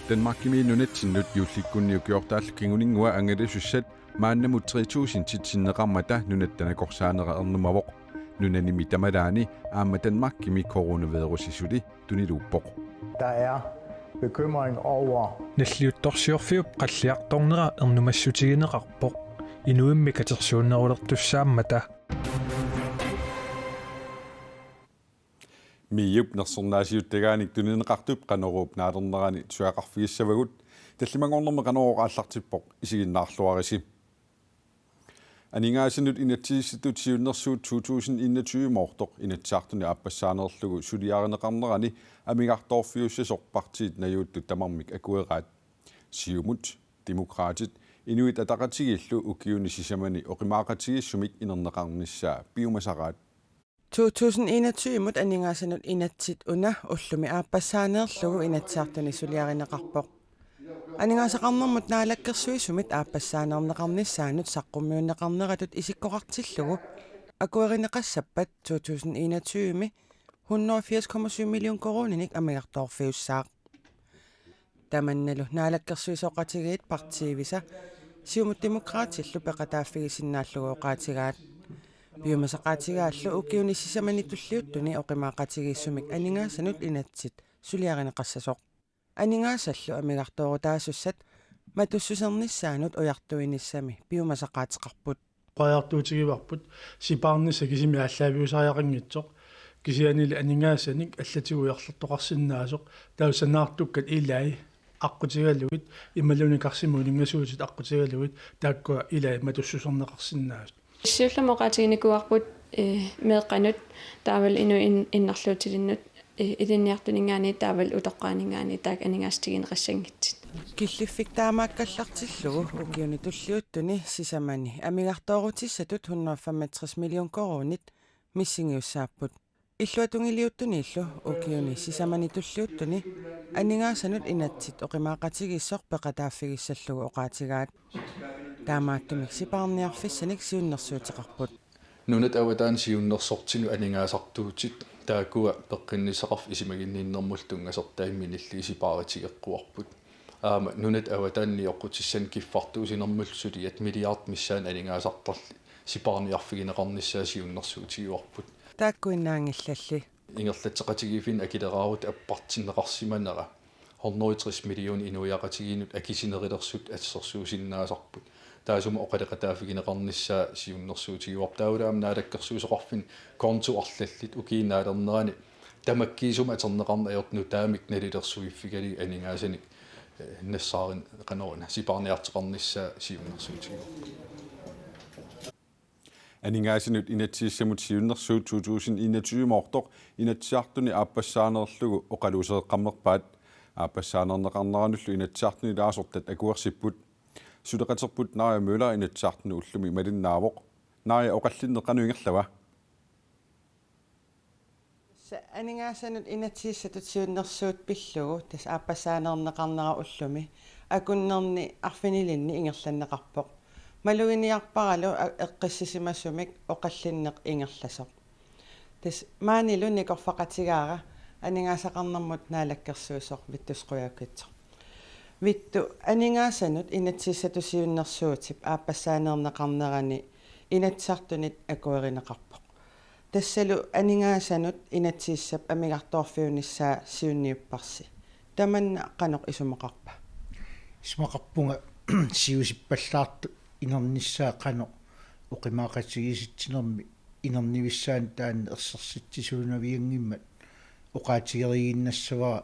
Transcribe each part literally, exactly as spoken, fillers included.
Danmarkimi nunatsinnut juullikkunni ukiortaallu kinguninngua angalasussat maannamut tre tusindit sinneqarmata nunatta nakorsaanera ernumavoq. Nunanimi tamalaani aamma Danmarkimi coronavirusi suli tuniluuppoq. Der er bekymring over Nalliuttorsiorfiup qalliartornera ernumassutigineqarpoq inuimmi katersuunnerulertussaammata. MIO-p nersornaasiuttagaanik tunineqartup Qanoruup naalernerani tusagaqarfigissavagut. Tallimanngornermi Qanoruup aallartippoq, isiginnaarluarisi. Aningaasanut inatsisissatut siunnersuut to tusind enogtyve-moortoq Inatsisartuni aappassaaneerlugu suliarineqarnerani amigartoorfiussasoq partiit najuuttut tamarmik akueraat. Siumut, Demokraatit, Inuit Ataqatigiillu ukiuni sisamani oqimaaqatigiissumik inerneqarnissaa piumasaraat. To tusind enogtyve-mut aningaasanut inatsit una ullumi aappassaaneerlugu Inatsisartuni suliarineqarpoq. Aningaasaqarnermut naalakkersuisumit aappassaaneerneqarnissaanut saqqummiunneqarneratut isikkoqartillugu akuerineqassappat to tusind enogtyve-mi hundrede og firs komma syv million koruuninik amigartoorfiussaaq. Tamannalu naalakkersuisooqatigiit partiivisa Siumut Demokraatillu peqataaffigisinnaallugu oqaatigaat. Piumasaqaatigaallu ukiuni sisamani tulliuttuni oqimaaqatigiissumik aningaasanut inatsit suliarineqassasoq. Aningaasallu amigartoorutaasussat matussusernissaanut ujartuinissami piumasaqaateqarput. Oqariartuutigivarput sipaarnissaq kisimi aallaaviusariaqanngitsoq, kisiannili aningaasanik allatigut ujarlertoqarsinnaasoq, taava sanaartukkat ilai aqqutigalugit imaluunniit karsimut uninngasuutit aqqutigalugit taakkua ilai matussuserneqarsinnaasut. Siullermik oqaatiginikuuarput, eh, meeqqanut taavalu inuit in-, innarluutilinnut, eh, ilinniartuninngaanniit taavalu utoqqaaninngaanniit taakku aningaasatigineqassanngitsut. Killiffik taamaakkallartillugu ukiuni tulliuttuni sisamani amigartoorutissatut hundrede og femogtres million koruunit missingiussaapput. Illuatungiliuttuniillu ukiuni sisamani tulliuttuni aningaasanut inatsit oqimaaqatigiissoq peqataaffigissallugu oqaatigaat. Taamaattumik sipaarniarfissanik siunnersuuteqarput. Nunat avataani siunnersortinut aningaasartuutit taakkua peqqinnissaqarfik isumaginninnermullu tunngasortaat minillugit sipaarutigeqquarput. Aamma nunat avataani nioqqutissanik kiffartuussinermullu suliat milliard missaanni aningaasartarli sipaarniarfigineqarnissaa siunnersuutigivarput. Taakkuinnaanngillalli. Ingerlatseqatigiiffinni akileraarutta appartinneqarsimanera hundrede og tres million inuiaqatigiinnut akisunerulernissaq assersuusinnaasarput. Taassuma oqaloqataaffigineqarnissaa siunnersuutigivarput. Taavalu aamma naalakkersuisoqarfinni konto arlallit ukiup naalernerani tamakkiisumik atorneqarneq ajortut nutaamik nalilersuiffigalugit aningaasanik, eh, nassaarin-, qanoruna, sipaarniartoqarnissaa siunnersuutigivarput. Aningaasanut inatsisissamut siunnersuut to tusind enogtyve-moortoq Inatsisartuni aappassaaneerlugu oqaluusereqqammerpaat. Aappassaaneerneqarneranullu Inatsisartuni ilaasortat akuersipput. Suleqaterput Naja Møller Inatsisartuni ullumi malinnaavoq. Naja, oqallinneq qanoq ingerlava? Tassa aningaasanut inatsisissatut siunnersuut pillugu tassa aappassaaneerneqarnera ullumi akunnerni arfinilinni ingerlanneqarpoq. Maluginiarparalu a-, eqqissisimasumik oqallinneq ingerlasoq. Tassa maanilu nikorfaqatigaara aningaasaqarnermut naalakkersuisoq Vittus Qujaukitsoq. Vittus, aningaasanut inatsisissatut siunnersuutip aappassaaneerneqarnerani Inatsisartunit akuerineqarpoq. Tassalu aningaasanut inatsisissap amigartoorfiunissaa siunniupparsi. Tamanna qanoq isumaqarpa? Isumaqarpunga siusippallaartut inernissaa qanoq oqimaaqatigiissitsinermi inernivissaanut taanna ersersitsisuunavianngimmat oqaatigeriiginnassavara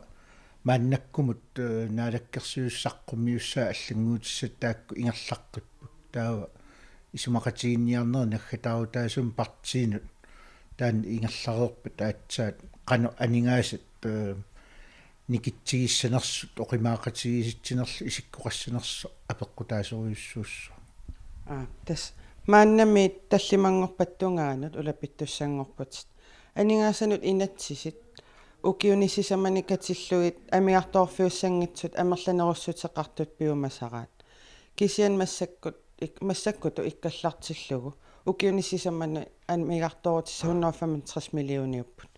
maannakkumut, eh, naalakkersuisut saqqummiussaat allannguutissat taakku ingerlaqqipput. Taava isumaqatigiinniarnerit naggataarutaasumik partiinut taanna ingerlareerpat aatsaat qanoq aningaasat, eh, nikitsigissanersut oqimaaqatigiissitsinerlu isikkoqassanersoq apeqqutaasorujussuussaaq. Aa, tassa maannamiit tallimanngorpat tungaanut ulapittussanngorputit. Aningaasanut inatsisit ukiuni sisamani katillugit amigartoorfiussanngitsut amerlanerussuteqartut piumasaraat. Kisianni massakkut ik-, massakkutut ikkallartillugu ukiuni sisamani amigartoorutissat hundrede og femogtres millioniupput.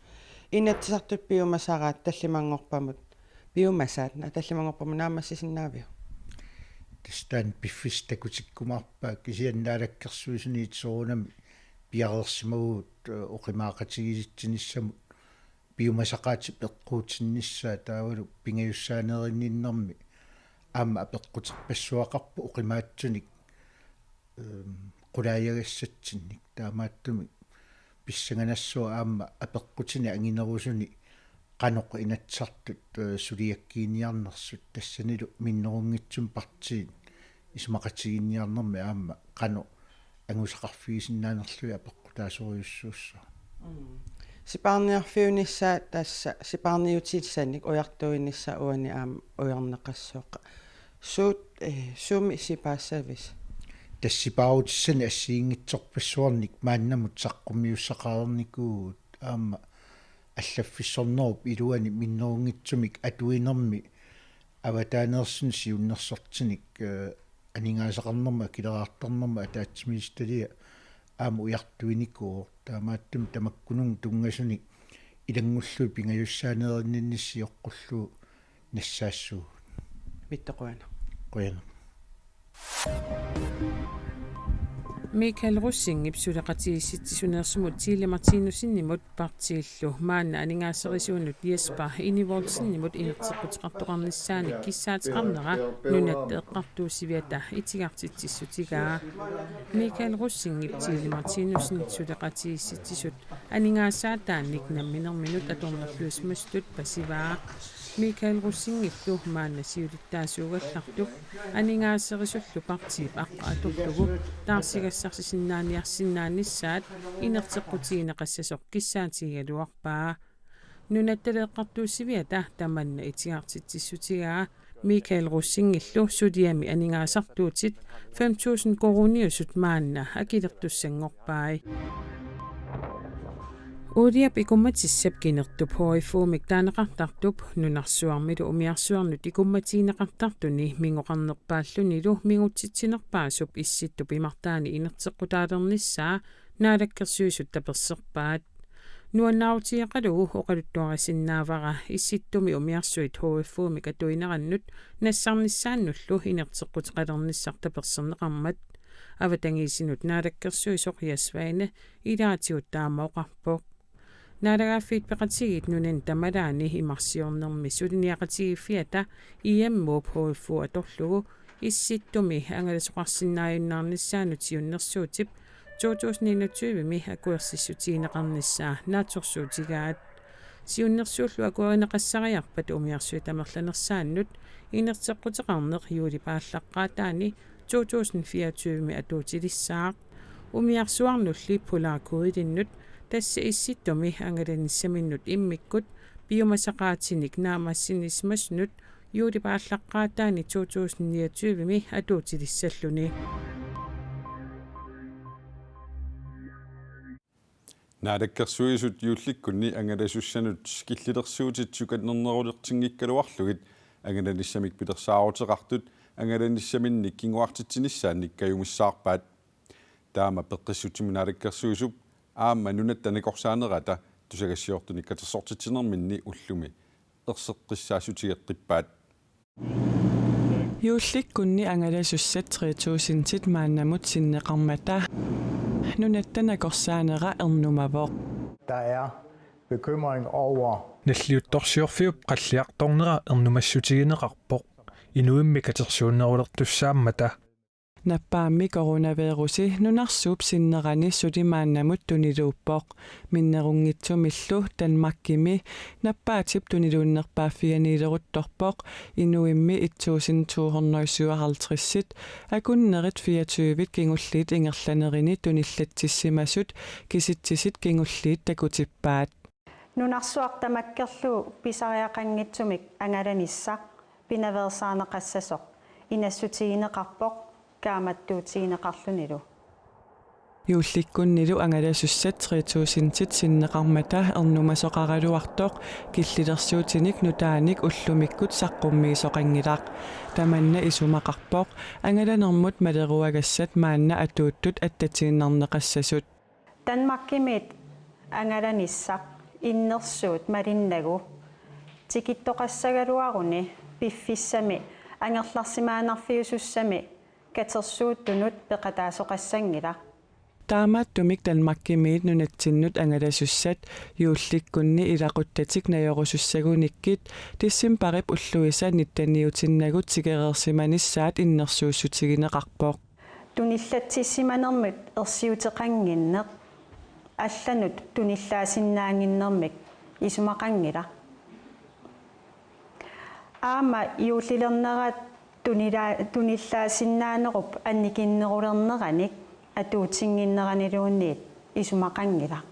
Inatsisartut piumasaraat tallimanngorpamut, piumasaat na tallimanngorpamut naammassisinnaaviuk? Tassa taanna piffissaq takutikkumaarpaa, kisianni naalakkersuisuniit soorunami piareersimavugut, eh, oqimaaqatigiissinissamut piumasaqaatip eqquutinnissaa, taavalu pingajussaaneerinninnermi aamma apeqquterpassuaqarpoq oqimaatsunik, ehm, qulaajagassatsinnit. Taamaattumik pissanganassuaq aamma apeqqutinik anginerusuni qanoq Inatsisartut, eh, suliakkiiniarnersut, tassanilu minnerunngitsumik partiit isumaqatigiinniarnermi aamma qanoq angusaqarfigisinnaanerlugit apeqqutaasorujussuussaaq. Mm. Sipaarniarfiunissaa tassa sipaarniutissanik ujartuinissaa uani aamma ujarneqassooq. Suut, eh, sumi sipaassavisi? Tassa sipaarutissanik assigiinngitsorpassuarnik maannamut saqqummiussaqareernikuuvugut, aamma allaffissornerup iluani minnerunngitsumik atuinermi avataaneersunik siunnersortinik, eh, aningaasaqarnermut akileraartarnermut ataatsimiititaliaq aamma ujartuinikuuvoq. Taamaattumik tamakkununnga tunngasunik ilanngullugit pingajussaaneerinninnissaa sioqqullugu nassaassuugut. Vittoquana. Qujanaq. Michael Rosingip suleqatigiissitsisuneersumut Tine Martinussenimut partiillu maanna aningaaserisuunut Jesper Enevoldsenimut inerteqquteqartoqarnissaanik kissaateqarnera Nunatta Eqqartuussiviata itigartitsissutigaa. Michael Rosingip Tine Martinussenip suleqatigiissitsisut aningaasaataannik namminerminut atornerluisimasutut pasivaa. Michael Rosingillu maanna siulittaasuugallartup aningaaserisullu partiip aqqa atorlugu taarsigassarsisinnaanissaat inerteqqutigineqassasoq kissaatigigaluarpaa. Nunatta Eqqartuussiviata tamanna itigartitsissutigaa. Michael Rosingillu suliami aningaasartuutit fem tusind koruuniusut maanna akilertussanngorpai. Uuliap ikummatissap kinertup H F U-mik taaneqartartup nunarsuarmilu umiarsuarnut ikummatigineqartartuni mingoqarnerpaallunilu mingutsitsinerpaasup Issittup imartaani inerteqqutaalernissaa Naalakkersuisut taperserpaat. Nuannaarutigeqalugu oqaluttuarisinnaavara Issittumi umiarsuit H F U-mik atuinerannut nassarnissaannullu inerteqquteqalernissaq taperserneqarmat. Avatangiisinut naalakkersuisoq Jess Svane ilaatigut taama oqarpoq. Naalagaaffiit Peqatigiit nunani tamalaani imarsiornermi suliniaqatigiiffiata I M-up H F U atorlugu Issittumi angalasoqarsinnaajunnaarnissaanut siunnersuutip to tusind enogtyve-mi akuersissutigineqarnissaa naatsorsuutigaat. Siunnersuullu akuerineqassariarpat umiarsuit amerlanersaannut inerteqquteqarneq juulip aallaqqaataani to tusind fireogtyve-mi atuutilissaaq. Umiarsuarnulli Polar Kodilinnut, tassa Issittumi angalanissaminnut immikkut piumasaqaatinik naammassinnissimasunut, juulip aallaqqaataani to tusind niogtyve-mi atuutilissalluni. Naalakkersuisut juullikkunni angalasussanut killilersuutit sukannernerulertinngikkaluarlugit angalanissamik pilersaaruteqartut angalanissaminnik kinguartitsinissaannik kajumissaarpaat. Taama peqqissutsimut naalakkersuisup aamma nunatta nakorsaanerata tusagassiortunik katersortitsinerminni ullumi erseqqissaassutigeqqippaat. Juullikkunni angalasussat tre tusindit maannamut sinneqarmata nunatta nakorsaanera ernumavoq. Der er bekymring over Nalliuttorsiorfiup qalliartornera ernumassutigineqarpoq inuimmi katersuunnerulertussaammata. Nappaammi coronavirusi nunarsuup sinnerani suli maannamut tuniluuppoq. Minnerunngitsumillu Danmarkimi nappaatip tuniluunnerpaaffianiileruttorpoq inuimmi et tusind to hundrede syvoghalvtreds-it, akunnerit fireogtyve-t kingulliit ingerlanerini tunillatsissimasut kisitsisit kingulliit takutippaat. Nunarsuaq tamakkerlugu pisariaqanngitsumik angalanissaq pinaveersaarneqassasoq inassutigineqarpoq kaammattuutigineqarlunilu. Juullikkunnilu angalasussat tre tusindit sinneqarmata ernumasoqaraluartoq killilersuutinik nutaanik ullumikkut saqqummiisoqanngilaq. Tamanna isumaqarpoq angalanermut maleruagassat maanna atuuttut attatiinnarneqassasut. Danmarkimiit angalanissaq innersuut malinnagu tikittoqassagaluaruni piffissami angerlarsimaannarfiusussami katersuuttunut peqataasoqassanngilaq. Taamaattumik Danmarkimiit nunatsinnut angalasussat juullikkunni ilaquttatik najorusussagunikkit decembarip ulluisa nitteniutinnagu tikereersimanissaat innersuussutigineqarpoq. Tunillatsissimanermut ersiuteqannginneq allanut tunillaasinnaannginnermik isumaqanngilaq. Aamma juullilernerat tunila-, tunillaasinnaanerup annikinnerulerneranik atuutinnginneraniluunniit isumaqanngilaq.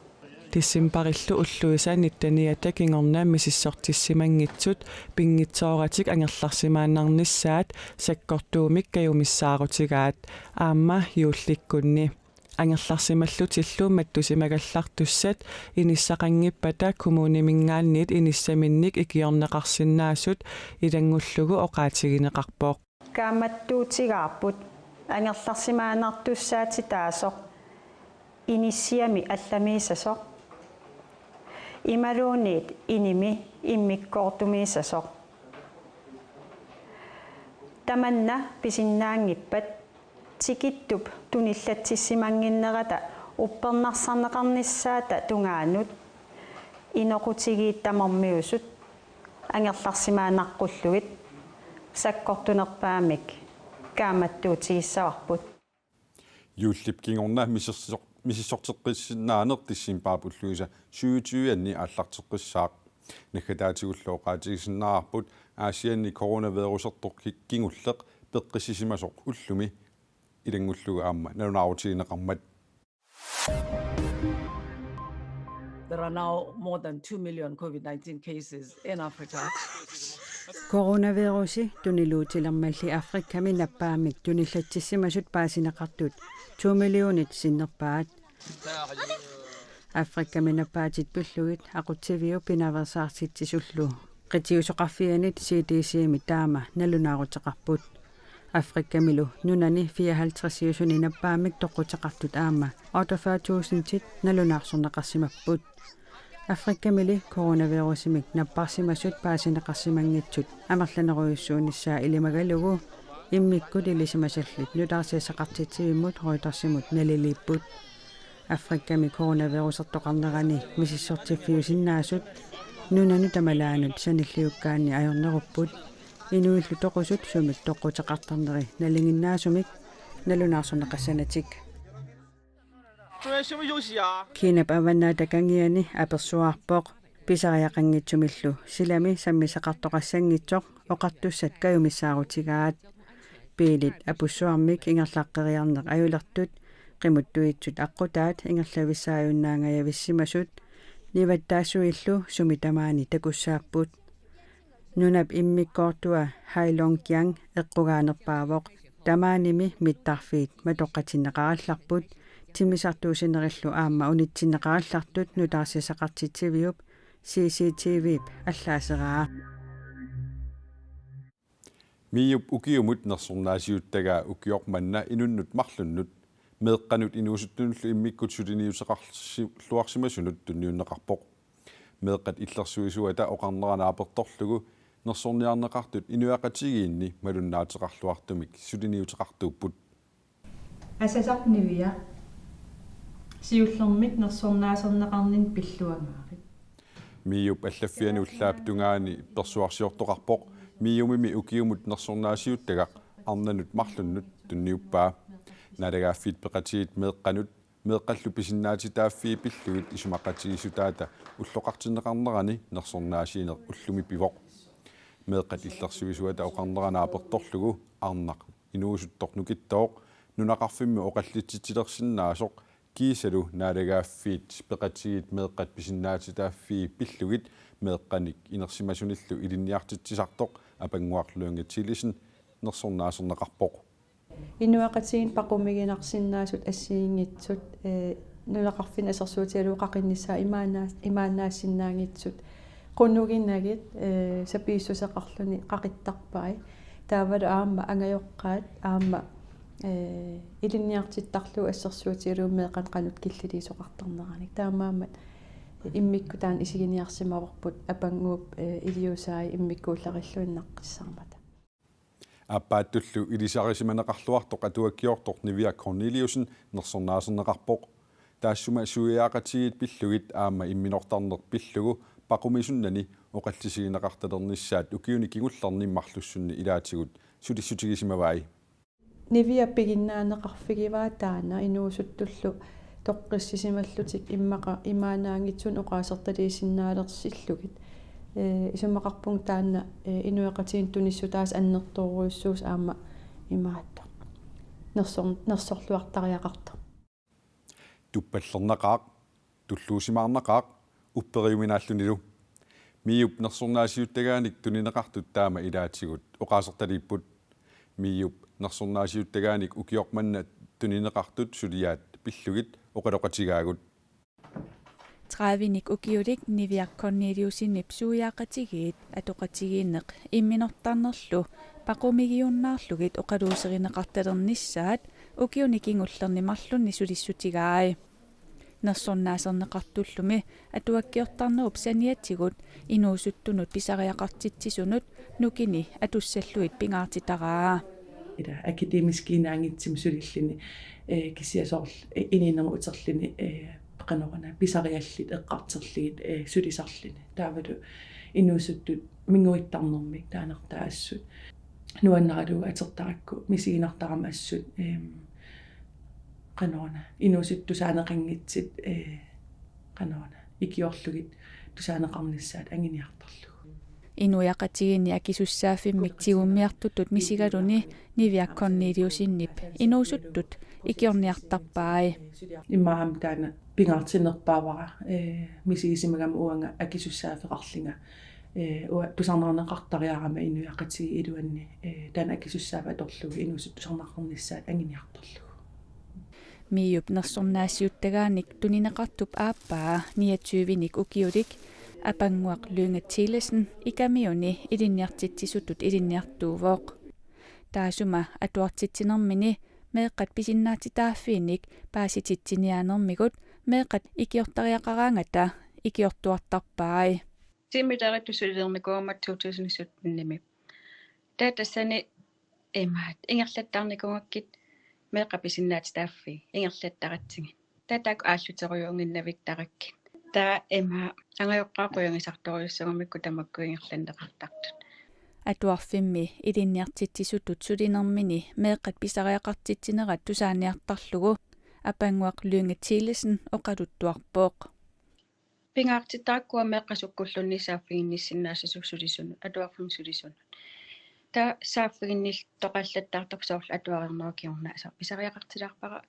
Decembarillu ulluisa nitteniata kingorna misissortissimanngitsut pinngitsooratik angerlarsimaannarnissaat sakkortuumik kajumissaarutigaat aamma juullikkunni. Angerlarsimallutillu mattusimagallartussat inissaqanngippata kommuniminngaanniit inissaminnik ikiorneqarsinnaasut ilanngullugu oqaatigineqarpoq. Kaammattuutigaarput angerlarsimaannartussaatitaasoq inissiami allamiissasoq imaluunniit inimi immikkoortumiissasoq. Tamanna pisinnaanngippat tikittup tunillatsissimannginnerata uppernarsarneqarnissaata tungaanut inoqutigiit tamarmiusut angerlarsimaannaqqullugit sakkortunerpaamik kaammattuutigissavarput. Juullip kingorna misissor-, misissorteqqissinnaaneq decembarip ulluisa syvogtyve-anni aallarteqqissaaq. Naggataatigullu oqaatigisinnaavarput Aasianni coronavirusertoq ki-, kingulleq peqqissisimasoq ullumi ilanngullugu aamma nalunaarutigineqarmat. There are now more than two million COVID nineteen cases in Africa. Coronavirusi tuniluutilermalli Afrikami nappaammik tunillatsissimasut paasineqartut to millionit sinnerpaat. Afrikami nappaatit pillugit aqutsiviup pinaveersaartitsisullu qitiusoqarfianit C D C-mi taama nalunaaruteqarput. Afrikamilu nunani fireoghalvtredsiusuni nappaammik toqquteqartut aamma otteogfyrre tusindit nalunaarsorneqarsimapput. Afrikamili coronavirusimik napparsimasut paasineqarsimanngitsut amerlanerujussuunissaa ilimagalugu immikkut ilisimasallit nutaarsiassaqartitsivimmut Reutersimut naliliipput. Afrikami coronavirusertoqarnerani misissortiffiusinnaasut nunanut tamalaanut sanilliukkaanni ajornerupput. Inuillu toqusut sumik toqquteqartarneri nalinginnaasumik nalunaarsorneqassanatik. Kinap avannaata kangiani apersuarpoq pisariaqanngitsumillu silami sammisaqartoqassanngitsoq oqartussat kajumissaarutigaat. Biilit apussuarmik ingerlaqqeriarneq ajulertut, qimuttuitsut aqqutaat ingerlavissaajunnaangajavissimasut, nivattaassuillu sumi tamaani takussaapput. Nunap immikkoortua Heilongjiang eqqugaanerpaavoq. Tamaanimi mittarfiit matoqqatinneqarallarput, timmisartuussinerillu aamma unitsinneqarallartut nutaarsiassaqartitsiviup C C T V-p allaaseraa. MIO-p ukiumut nersornaasiuttagaa ukioq manna inunnut marlunnut meeqqanut inuusuttunullu immikkut suliniuteqarluarsimasunut tunniunneqarpoq. Meeqqat illersuisuata oqarnera naapertorlugu nersorniarneqartut inuiaqatigiinni malunnaateqarluartumik suliniuteqartuupput. Asasaq Nivia, siullermik nersornaaserneqarninni pilluangaarit. MIO-p allaffiani ullaap tungaani persuarsiortoqarpoq MIO-mimi ukiumut nersornaasiuttagaq arnanut marlunnut tunniuppaa. Naalagaaffiit Peqatigiit meeqqanut meeqqallu pisinnaatitaaffii pillugit isumaqatigiissutaata ulloqartinneqarnerani nersornaasiineq ullumi pivoq. Meeqqat illersuisuata oqarnera naapertorlugu arnaq inuusuttoq nukittooq nunaqarfimmi oqallitsitsilersinnaasoq kiisalu Naalagaaffiit Peqatigiit meeqqat pisinnaatitaaffii pillugit meeqqanik inersimasunillu ilinniartitsisartoq Apannguaq Lynge Thielesen nersornaaserneqarpoq. Inuiaqatigiinni paqumiginarsinnaasut assigiinngitsut, ee, nunaqarfinni assersuutigalugu qaqinnissaa imaannaa-, imaannaassinnaanngitsut. Qunuginagit, ee, sapiissuseqarluni qaqittarpai. Taavalu aamma angajoqqaat, aamma, ee, ilinniartittarlugu assersuutigalugu meeqqat qanoq killiliisoqartarneranik. Taamaammat Immikkut taanna isiginiarsimavarput Apannguup, eh, iliuusai immikkuullarilluinnaqqissaarmata. Aappaattullu ilisarisimaneqarluartoq atuakkiortoq Niviaq Korneliussen nersornaaserneqarpoq. Taassuma suiaaqatigiit pillugit aamma imminortarneq pillugu paqumisunnani oqallisigineqartalernissaat ukiuni kingullerni marlussunni ilaatigut sulissutigisimavai. Niviaq piginnaaneqarfigivaa taanna inuusuttullu toqqissisimallutik immaqa imaannaanngitsunik oqaasertaliisinnaalersimallutik. Eh, isumaqarpunga taanna, eh, inuiaqatigiinni tunissutaasa annertoorujussuusoq aamma imaattoq. Nersor-, nersorluartariaqartoq. Tuppallernaqaaq, tulluusimaarnaqaaq, upperiuminaallunilu. MIO-p nersornaasiuttagaanik tunineqartut taama ilaatigut oqaasertaliipput. MIO-p nersornaasiuttagaanik ukioq manna tunineqartut suliaat pillugit oqaloqatigaagut. Tredivenik ukiulik Niviaq Korneliussenip suiaaqatigiit atoqatigiinneq imminortarnerlu paqumigiunnaarlugit oqaluuserineqartalernissaat ukiuni kingullerni marlunni sulissutigai. Nersornaaserneqartullumi atuakkiortarnerup saniatigut inuusuttunut pisariaqartitsisunut nukini atussallugit pingaartitaraa. Ila akademiskiinnaanngitsumik sulilluni, eh, kisianni soorlu, eh, inuunermut uterluni, eh, qanoruna pisariallit eqqartorlugit, eh, sulisarluni. Taavalu inuusuttut minguittarnermik taaneqartaassut. Nuannaralugu atortarakku misiginartarami assut, ehm, qanoruna inuusuttut tusaaneqanngitsut, eh, qanoruna ikiorlugit tusaaneqarnissaat anguniartarlugu. Inuiaqatigiinni akisussaaffimmik tigummiartutut misigaluni Niviaq Korneliussenip inuusuttut ikiorniartarpai. Immaqa aamma taanna pingaartinnerpaavara, eh, misigisimagama uanga akisussaaffeqarlunga, eh, uanga tusarnaarneqartariarama inuiaqatigiit iluanni, eh, taanna akisussaaffik atorlugu inuusuttut tusarneqarnissaat anguniartarlugu. MIO-p nersornaasiuttagaanik tunineqartup aappaa niogtyvenik ukiulik Apannguaq Lynge Thielesen Ikamiuni ilinniartitsisutut ilinniartuuvoq. Taassuma atuartitsinermini meeqqat pisinnaatitaaffiinik paasititsiniaanermigut meeqqat ikiortariaqaraangata ikiortuartarpai. Tiimilerittut sulilernikuugama to tusind syttenimi. Taava tassani imaat ingerlattarnikuugakkit meeqqat pisinnaatitaaffii ingerlattaratsigit. Taava taakku aalluterujuunnginnavittarakkit. Taava ima angajoqqaat qujagisartorujussuugamikku tamakku ingerlanneqartartut. Atuarfimmi ilinniartitsisutut sulinermini meeqqat pisariaqartitsinerat tusaaniartarlugu Apannguaq Lynge Thielesen oqaluttuarpoq. Pingaartittarakkit meeqqat sukkulluunniit saaffiginnissinnaasasut sulisunut, atuarfimmi sulisunut. Taava saaffiginnittoqallattaartarpoq soorlu atuariarnerup kingorna, soorlu pisariaqartilaarpara,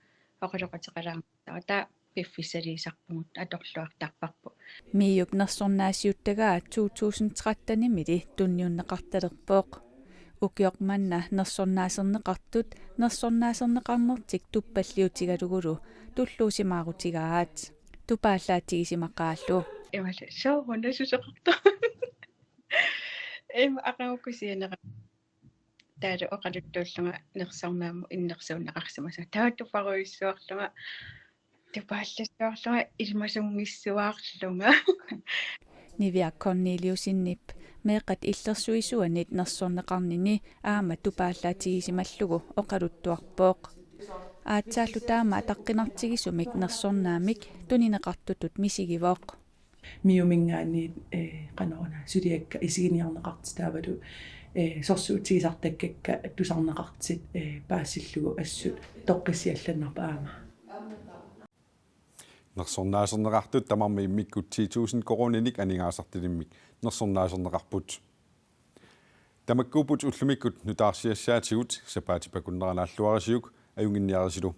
oqaloqateqalaarnissara, taava piffissaliisarpugut, atorluartarparput. MIO-p nersornaasiuttagaa to tusind trettenimili tunniunneqartalerpoq. Ukioq manna nersornaaserneqartut nersornaaserneqarnertik tuppalliutigalugulu tulluusimaarutigaat. Tupaallaatigisimaqqaallu. Imalu sooruna susoqartoq. Ima aqaguku sianeqarpoq. Taavalu oqaluttuullunga nersornaammut innersuunneqarsimasunga. Taava tuparujussuarlunga, tupaallassuarlunga, ilmasunngissuarlunga. Niviaq Korneliussenip meeqqat illersuisuanit nersorneqarnini aamma tupaallaatigisimallugu oqaluttuarpoq. Aatsaallu taama ataqqinartigisumik nersornaammik tunineqartutut misigivoq. MIO-minngaanniit, eh, qanoruna suliakka isiginiarneqartut taavalu, eh, sorsuutigisartakkakka tusarneqartut, eh, paasillugu assut toqqissiallannarpoq aamma. Nersornaaserneqartut tamarmik immikkut ti tusind koruuninik aningaasartalimmik nersornaaserneqarput. Tamakkuupput ullumikkut nutaarsiassaatigut, sapaatip akunnera naalluarisiuk, ajunnginniarisilu.